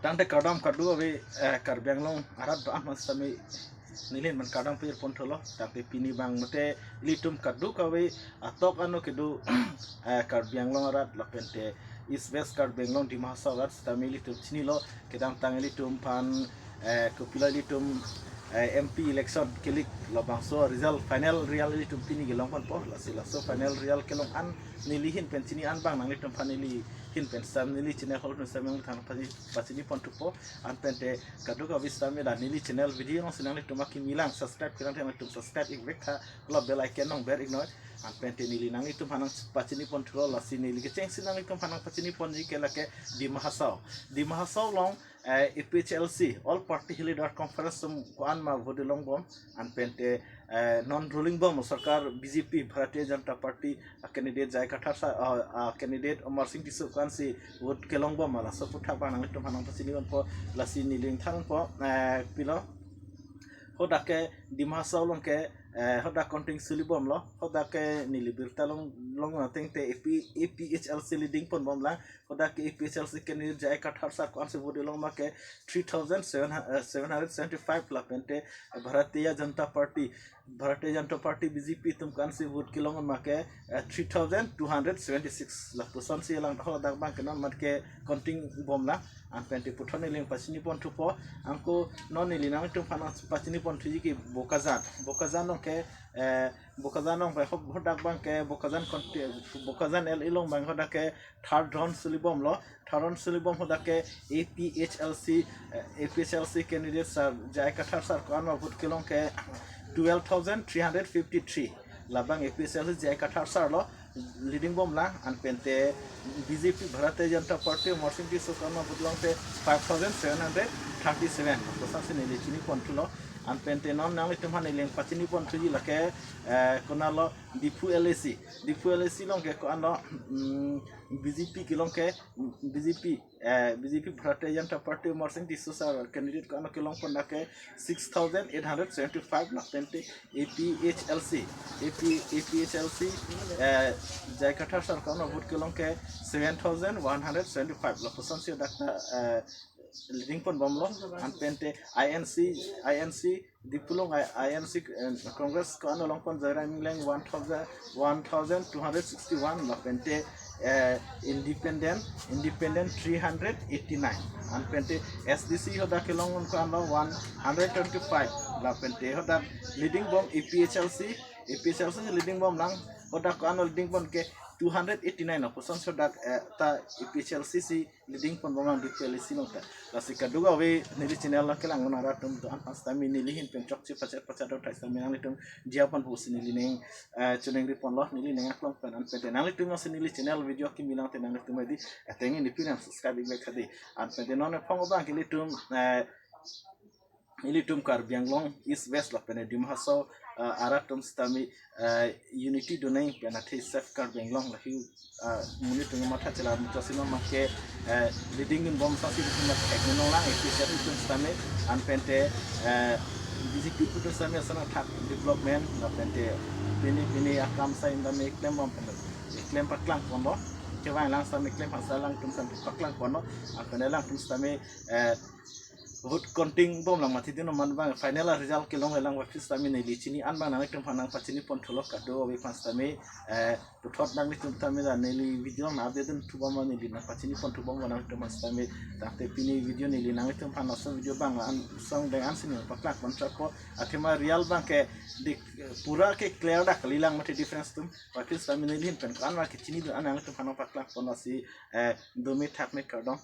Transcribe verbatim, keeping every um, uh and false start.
Tangte kardom kadokave, eh, Karbi Anglong arat do-an aphan sitame neli ahin pen kardom pajir pon thulo. Tangte pini abang mate ilitum kadokave atok ano kedo, eh, Karbi Anglong arat lapente East West Karbi Anglong Dima Hasao arat sitame ilitum chinilo. Kedamtang ilitum aphan, eh, kopilo ilitum, eh, M P election kelik labangso result final result ilitum pini kelong ponpo. Lasi laso final result kelong an neli ahin pen chini an abang nanglitum aphan neli ahin pen sitame neli channel hol pen sitame nangli than pachini, pachini pon thupo. Anpente kadokave sitame la neli channel video nangsi nanglitum akimi lang subscribe kelang thang nanglitum subscribe ik vek tha, lo bell icon nang ber ik noi. Anpente neli nanglitum aphan nang pachini pon thulo. Lasi neli kechengsi nanglitum aphan nang pachini ponji ke lake Dima Hasao. Dima Hasao along, eh, A P H L C, All Party Leaders Conference atum ko-an ma vote longbom. Anpente, eh, non ruling bom sorkar B J P, Bharatiya Janata Party, a candidate J I Kathar sir, a, a candidate Amarsing Tisso ko-ansi vote kelongbom ma, laso aputhak abang nanglitum aphan nang pachini ponpo. Lasi neli ning thanpo, eh, pilo. Hadak ke Dima Hasao along ke, eh, hadak counting solibomlo. Hadak ke neli birta long, long ateng te A P, A P H L C leading ponbomlang. Hadak ke A P H L C candidate J I Kathar sir ko-ansi vote long ma ke three thousand seven, eh, seven hundred seventy-five lapente, eh, Bharatiya Janata Party, Bharatiya Janata Party B J P atum ko-ansi vote kelong ma ke, eh, three thousand two hundred seventy-six. Lapusonsi lang hadak abang ke non mat ke counting bomlang. Anpente puthot neli ning pachini pon thupo. Anke non neli nanglitum aphan pachini pon thuji ke Bokajan. Bokajan along ke, eh, Bokajan along pai ho-, hadak abang ke Bokajan conti-, Bokajan L A along abang hadak ke third round solibomlo. Third round solibom hadak ke A P H L C, eh, A P H L C candidate sir J I Kathar sir ko-an ma vote kelong ke twelve thousand three hundred fifty-three. Labang A P H L C J I Kathar sir lo leading bomlang. Anpente B J P, Bharatiya Janata Party, Amarsing Tisso ko-an ma vote long te five thousand seven hundred thirty-seven. Kosasi neli chini pon thulo. Anpente non nanglitum aphan neli ning pachini pon thuji lake, eh, konatlo Diphu L A C. Diphu L A C along ke ko-anlo, mm, B J P kelong ke, mm, B J P, eh, B J P Bharatiya Janata Party Amarsing Tisso sir candidate ko-anlo kelong pon dak ke six thousand eight hundred seventy-five lapente A P H L C, A P, A P H L C, eh, J I Kathar sir ko-anlo vote kelong ke seven thousand one hundred seventy-five. Lapusonsi hadak ta, eh, leading ponbomlo. Anpente I N C, I N C Diphu along I-, I N C, eh, Congress ko-anlo long pon Joyram Engleng one thousand, one thousand two hundred sixty-one lapente, eh, independent, independent three hundred eighty-nine. Anpente S D C hadak kelong ko-anlo one hundred twenty-five. Lapente hadak leading bom A P H L C, A P H L C leading bomlang. Hadak ko-anlo leading pon ke two hundred eighty-nine. Lapusonsi hadak, eh, ta A P H L C si leading ponbomlang Diphu L A C along ta. Lasi kadokave neli channel nangkelang arat atum do-an aphan sitame neli ahin pen chokche pachet pachet do thai sitame nanglitum jia pon pusi neli ning, eh, choningri ponlo, neli ning aklong pen. Anpente nanglitum nangsi neli channel video akimi lang te nanglitum edi, eh, ateng neli pini subscribe ik vek tha dei. Anpente non aphong abang ke ilitum, eh, ilitum Karbi Anglong East West lapente Dima Hasao, eh, arat atum sitame, eh, unity donang pen athe self Karbi Anglong lahi, eh, monit atum matha chelar muchot si non ma ke, eh, leading dunbom sasi ilitum ma thek nonlang A P H L C atum sitame. Anpente, eh, B J P atum sitame asana thak development lapente pini pini akam sai indame klembom pen klem paklang ponlo. Kevang lang sitame klem hasa alangtum sitame paklang ponlo. Anpente alangtum sitame, eh, vote counting bomlang mati dino man abang final result kelong lelang, aphi sitame neli chini an abang nanglitum aphan nang pachini pon thulo, kadokave aphan sitame, eh, puthot nanglitum sitame la neli video nang update dun thubom ma neli nang pachini pon thubom ma nanglitum aphan sitame. Tangte pini video neli nanglitum aphan laso video abang an song deng an sini paklang pon chapo. Athema result abang ke dik pura ke clear dak kalilang mate difference atum. Aphi sitame neli ahin pen ko-an ma kechini dun an nanglitum aphan nang paklang pon lasi, eh, dome thakme kardom.